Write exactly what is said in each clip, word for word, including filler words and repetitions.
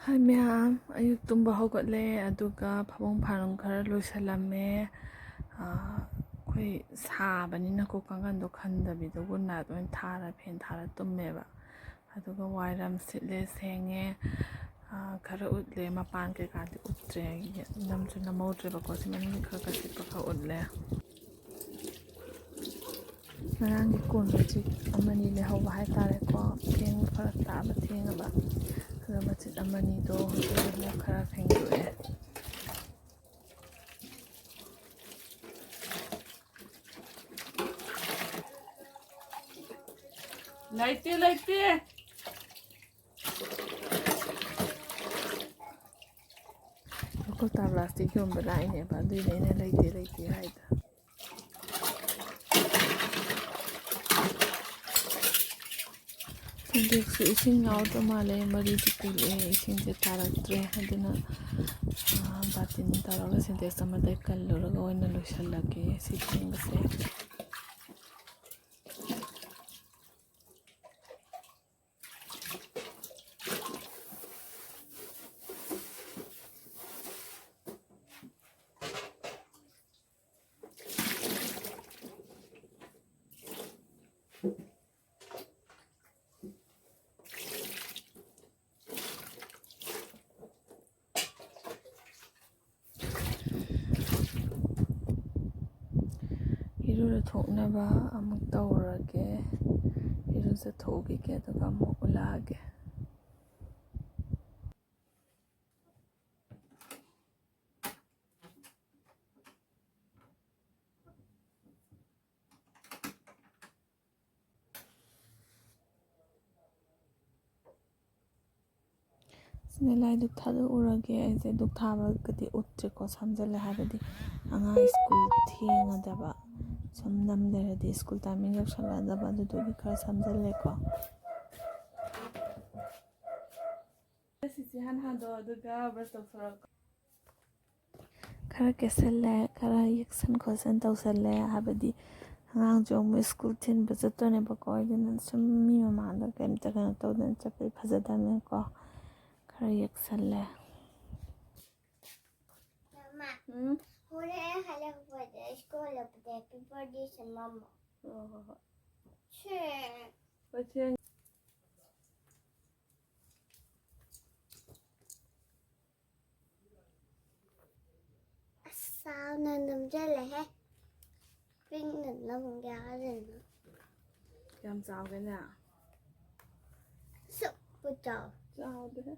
ꯍꯥꯏ ꯃꯌꯥꯝ, ꯑꯌꯨꯛ ꯇꯨꯝꯕ ꯍꯧꯒꯠꯂꯦ, ꯑꯗꯨꯒ ꯐꯃꯨꯡ ꯐꯥꯅꯨꯡ ꯈꯔ ꯂꯣꯏꯁꯜꯂꯝꯃꯦ꯫ ꯑꯥ, ꯑꯩꯈꯣꯏ ꯁꯥꯕꯅꯤꯅꯀꯣ, ꯀꯥꯡꯒꯟꯗꯣ ꯈꯟꯗꯕꯤꯗ ꯒꯨꯗ ꯅꯥꯏꯠ ꯑꯣꯏꯅ ꯊꯥꯔ, ꯐꯦꯟ ꯊꯥꯔ ꯇꯨꯝꯃꯦꯕ꯫ ꯑꯗꯨꯒ ꯋꯥꯏꯔꯝ ꯁꯤꯠꯂꯦ, ꯁꯦꯡꯉꯦ, ꯑꯥ, ꯈꯔ ꯎꯠꯂꯦ, ꯃꯄꯥꯟ ꯀꯩꯀꯥꯗꯤ ꯎꯠꯇ꯭ꯔꯦ, ꯅꯝꯁꯨ ꯅꯝꯍꯧꯗ꯭ꯔꯦꯕꯀꯣ, ꯁꯤ ꯃꯅꯨꯡꯒꯤ ꯈꯔ ꯈꯔ ꯁꯤꯠꯄ ꯈꯔ ꯎꯠꯂꯦ꯫ ꯉꯔꯥꯡꯒꯤ ꯀꯣꯟ ꯃꯆꯤꯠ ꯑꯃꯅꯤ ꯂꯩꯍꯧꯕ ꯍꯥꯏꯇꯥꯔꯦꯀꯣ, ꯐꯦꯡꯕ ꯐꯔꯛ ꯇꯥꯕ, ꯊꯦꯡꯉꯕ꯫ ꯑꯗꯣ ꯃꯆꯤꯠ ꯑꯃꯅꯤꯗꯣ ꯍꯧꯖꯤꯛ ꯑꯃꯨꯛ ꯈꯔ ꯐꯦꯡꯗꯣꯛꯑꯦ꯫ ꯂꯩꯇꯦ, ꯂꯩꯇꯦ꯫ ꯀꯧꯇꯥ ꯄ꯭ꯂꯥꯁꯇꯤꯛ ꯌꯣꯟꯕ ꯂꯥꯛꯏꯅꯦꯕ, ꯑꯗꯨꯏꯅꯦ ꯑꯩꯅ ꯂꯩꯇꯦ, ꯂꯩꯇꯦ ꯍꯥꯏꯗꯣ꯫ ꯁꯤꯟꯇꯦꯛꯁꯁꯨ ꯏꯁꯤꯡ ꯌꯥꯎꯗ ꯃꯥꯜꯂꯦ, ꯃꯔꯤꯗꯤ ꯄꯤꯔꯛꯑꯦ, ꯏꯁꯤꯡꯁꯦ ꯇꯥꯔꯛꯇ꯭ꯔꯦ꯫ ꯑꯗꯨꯅ, ꯑꯥ, ꯕꯥꯇꯤꯟ ꯇꯧꯔꯒ ꯁꯤꯟꯇꯦꯛꯁ ꯑꯃꯗ ꯀꯜꯂꯨꯔꯒ ꯑꯣꯏꯅ ꯂꯣꯏꯁꯤꯜꯂꯒꯦ ꯁꯤ ꯐꯦꯡꯕꯁꯦ꯫ ꯏꯔꯨ ꯂꯨꯊꯣꯛꯅꯕ ꯑꯃꯨꯛ ꯇꯧꯔꯒꯦ꯫ ꯏꯔꯨꯖꯊꯣꯛꯎꯈꯤꯒꯦ, ꯑꯗꯨꯒ ꯑꯃꯨꯛ ꯎꯠꯂꯛꯑꯒꯦ꯫ ꯁꯤꯅ ꯂꯥꯏ ꯙꯨꯛ ꯊꯥꯗꯣꯛꯎꯔꯒꯦ꯫ ꯑꯩꯁꯦ ꯙꯨꯛ ꯊꯥꯕꯒꯗꯤ ꯎꯠꯇ꯭ꯔꯦꯀꯣ, ꯁꯝꯖꯜꯂꯦ ꯍꯥꯏꯕꯗꯤ ꯑꯉꯥꯡ ꯁ꯭ꯀꯨꯜ ꯊꯦꯡꯉꯗꯕ, ꯁꯨꯝ ꯅꯝ ꯂꯩꯔꯗꯤ ꯁ꯭ꯀꯨꯜ ꯇꯥꯏꯃꯤꯡ ꯌꯧꯁꯜꯂꯛꯑꯗꯕ, ꯑꯗꯨꯗꯨꯒꯤ ꯈꯔ ꯁꯝꯖꯜꯂꯦꯀꯣ꯫ ꯁꯤꯁꯦ ꯍꯥꯟ ꯍꯥꯟꯗꯣꯛꯑꯣ, ꯑꯗꯨꯒ ꯕ꯭ꯔꯁ ꯇꯧꯊꯣꯔꯛꯑꯣ꯫ ꯈꯔ ꯀꯦꯁꯜꯂꯦ, ꯈꯔ ꯌꯦꯛꯁꯟ ꯈꯣꯠꯆꯟ ꯇꯧꯁꯜꯂꯦ, ꯍꯥꯏꯕꯗꯤ ꯑꯉꯥꯡꯁꯨ ꯑꯃꯨꯛ ꯁ꯭ꯀꯨꯜ ꯊꯤꯟꯕ ꯆꯠꯇꯣꯏꯅꯦꯕꯀꯣ, ꯑꯗꯨꯅ ꯁꯨꯝ ꯃꯤ ꯃꯃꯥꯡꯗ ꯀꯩꯝꯇ ꯀꯩꯅꯣ ꯇꯧꯗꯅ ꯆꯠꯄꯗꯤ ꯐꯖꯗꯕꯅꯤꯅꯀꯣ꯫ ꯈꯔ ꯌꯦꯛꯁꯜꯂꯦ꯫ ꯃꯃꯥ, ꯎꯝ? ꯍꯣꯔꯦꯟ ꯍꯜꯂꯛꯄꯗ ꯁ꯭ꯀꯨꯜ ꯍꯜꯂꯛꯄꯗ happy birthday ꯁꯦꯝꯃꯝꯃꯣ꯫ ꯍꯣꯏ, ꯍꯣꯏ, ꯍꯣꯏ꯫ ꯁꯦ꯫ ꯍꯣꯏ, ꯁꯦ꯫ ꯑꯁ, ꯆꯥꯎꯅ ꯅꯝꯖꯜꯂꯦꯍꯦ꯫ ꯄꯤꯛꯅ ꯅꯝꯒꯦ ꯍꯥꯏꯗꯅ꯫ ꯀꯌꯥꯝ ꯆꯥꯎꯒꯦꯅꯦ? ꯁꯨꯛꯄꯨ ꯆꯥꯎ꯫ ꯆꯥꯎꯗꯦꯍꯦ꯫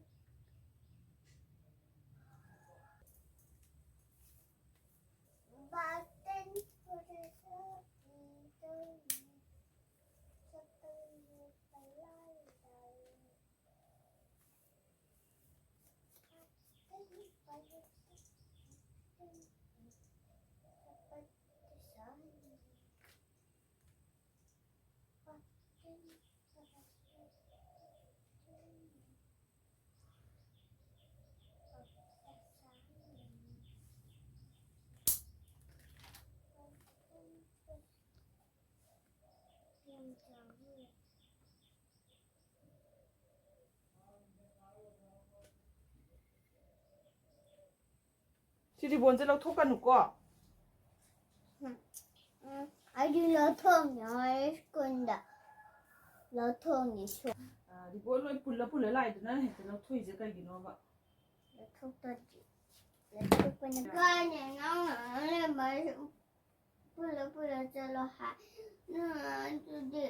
ꯕꯥꯇꯟ ꯄꯨꯔꯒ ꯏꯗꯧꯅꯤ꯫ ꯆꯠꯄ ꯂꯦꯞꯄ ꯂꯥꯏ ꯂꯥꯏ꯫ ꯁꯤ ꯔꯤꯕꯣꯟꯁꯦ ꯂꯧꯊꯣꯛꯀꯅꯨꯀꯣ꯫ ꯎꯝ, ꯎꯝ, ꯑꯩꯗꯤ ꯂꯧꯊꯣꯛꯅꯤ, ꯁ꯭ꯀꯨꯜꯗ ꯂꯧꯊꯣꯛꯅꯤ꯫ ꯑꯥ, ꯔꯤꯕꯣꯟ ꯂꯣꯏ ꯄꯨꯜꯂ ꯄꯨꯜꯂ ꯂꯥꯛꯏꯗꯨꯅ ꯍꯦꯛꯇ ꯂꯧꯊꯣꯛꯏꯁꯦ ꯀꯩꯒꯤꯅꯣꯕ? ꯂꯧꯊꯣꯛꯇ꯭ꯔꯗꯤ꯫ ꯂꯧꯊꯣꯛꯄꯅ ꯀꯥꯏꯅ ꯉꯥꯡꯅ ꯂꯩꯔꯝꯕ ꯄꯨꯜꯂ ꯄꯨꯜꯂ ꯆꯠꯂꯣ ꯍꯥꯏ꯫ ꯎꯝ, ꯑꯗꯨꯗꯤ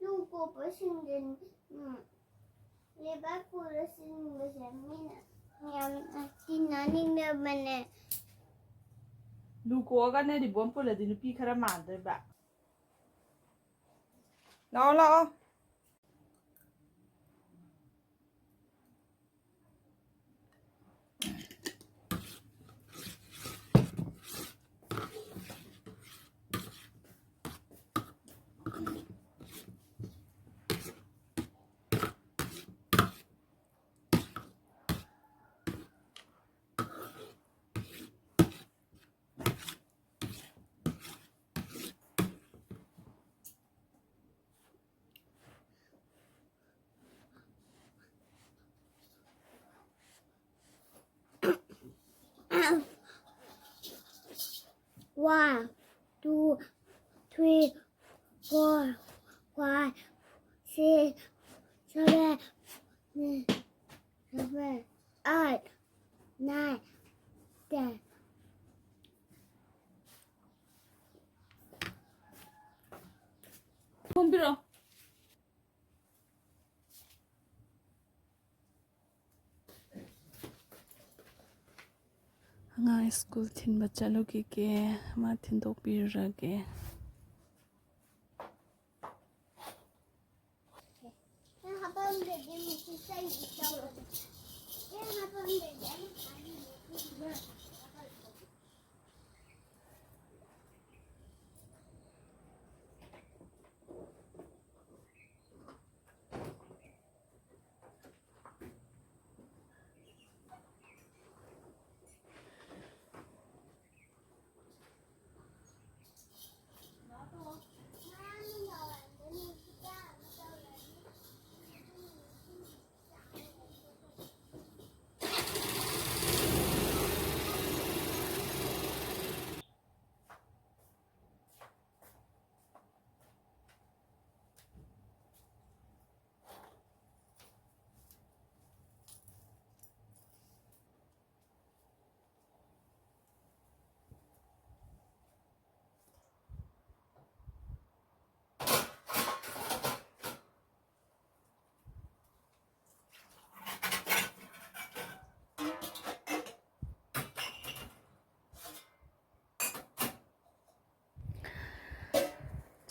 ꯂꯨ ꯀꯣꯛꯄꯁꯤꯡꯗꯤ, ꯎꯝ, ꯂꯩꯕꯥꯛ ꯄꯨꯔ ꯆꯤꯟꯕꯁꯦ ꯃꯤꯅ ꯌꯥꯝꯅ ꯇꯤꯟꯅꯅꯤꯡꯗꯕꯅꯦ꯫ ꯂꯨ ꯀꯣꯛꯑꯒꯅꯦ ꯔꯤꯕꯣꯟ ꯄꯨꯜꯂꯗꯤ ꯅꯨꯄꯤ ꯈꯔ ꯃꯥꯟꯗꯣꯏꯕ꯫ ꯂꯥꯛꯑꯣ, ꯂꯥꯛꯑꯣ꯫ One, two, three, four, five, six, seven, seven, eight, nine, ten. Phone ꯄꯤꯔꯛꯑꯣ꯫ ꯑꯉꯥꯡ ꯁ꯭ꯀꯨꯜ ꯊꯤꯟꯕ ꯆꯠꯂꯨꯈꯤꯒꯦ, ꯃꯥ ꯊꯤꯟꯗꯣꯛꯄꯤꯔꯨꯔꯒꯦ꯫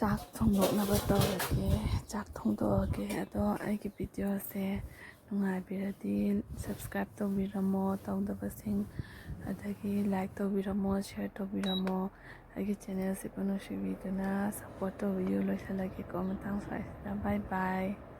ꯆꯥꯛ ꯊꯣꯡꯗꯣꯛꯅꯕ ꯇꯧꯔꯒꯦ꯫ ꯆꯥꯛ ꯊꯣꯡꯗꯣꯛꯑꯒꯦ꯫ ꯑꯗꯣ ꯑꯩꯒꯤ ꯚꯤꯗꯤꯑꯣꯁꯦ ꯅꯨꯡꯉꯥꯏꯕꯤꯔꯗꯤ subscribe ꯇꯧꯕꯤꯔꯝꯃꯣ, ꯇꯧꯗꯕꯁꯤꯡ, ꯑꯗꯒꯤ like ꯇꯧꯕꯤꯔꯝꯃꯣ, share ꯇꯧꯕꯤꯔꯝꯃꯣ꯫ ꯑꯩꯒꯤ channelꯁꯤꯕꯨ ꯅꯨꯡꯁꯤꯕꯤꯗꯨꯅ support ꯇꯧꯕꯤꯌꯨ꯫ ꯂꯣꯏꯁꯤꯜꯂꯒꯦꯀꯣ ꯃꯇꯥꯡ ꯁ꯭ꯋꯥꯏꯁꯤꯗ꯫ Bye bye꯫